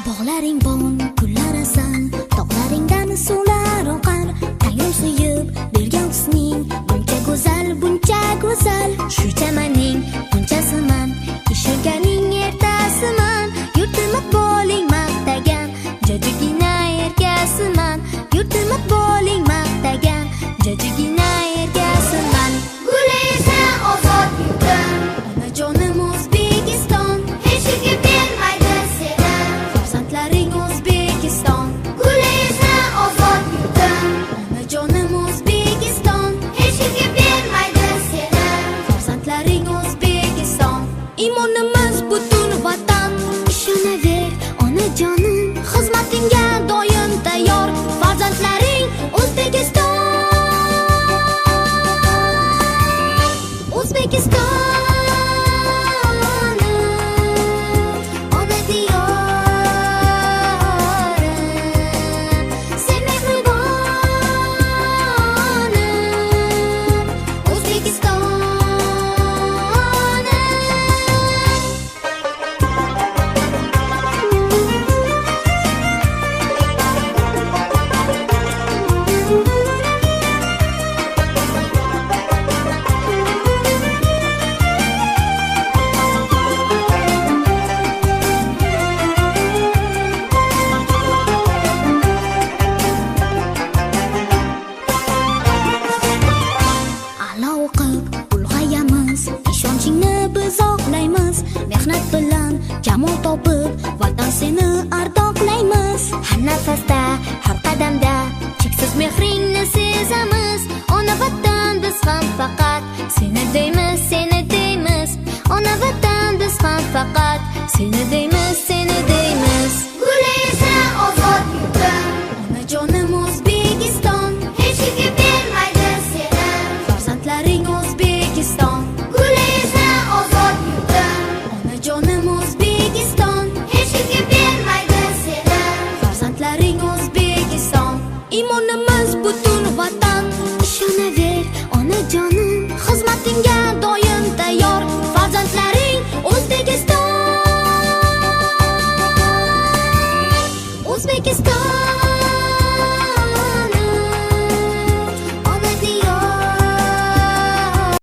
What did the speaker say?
Bog'laring bol, gullar asal, tog'laringdan suvlar oqar. Tangrim suyib bergan husning buncha go'zal, buncha go'zal. Shu chamanning g'unchasiman, ishonganing ertasiman. Yurtim iqboling maqtagan jajjigina erkasiman. Yurtim iqboling maqtagan jajjigina erkasiman. Gulaysan ozod yurtim, Onajonim O'zbekiston, hech kimga bermaydi seni. Farzandlaring O'zbekiston. Gulaysan ozod yurtim, Onajonim O'zbekiston, hech kimga bermaydi seni. Farzandlaring O'zbekiston. Iymonimiz butun vatan. Ishonaver, onajonim, xizmatingga doim tayyor. Farzandlaring O'zbekiston. O'zbekiston, ona diyorim, sen mehribonim, O'zbekistonim. A'lo o'qib ulg'ayamiz, ishonchingni biz oqlaymiz. Mehnat bilan kamol topib, vatan seni ardoqlaymiz. Har nafasda, har qadamda cheksiz mehringni sezamiz. Ona vatan, biz ham faqat seni deymiz, seni deymiz. Ona vatan, biz ham faqat seni deymiz, seni deymiz.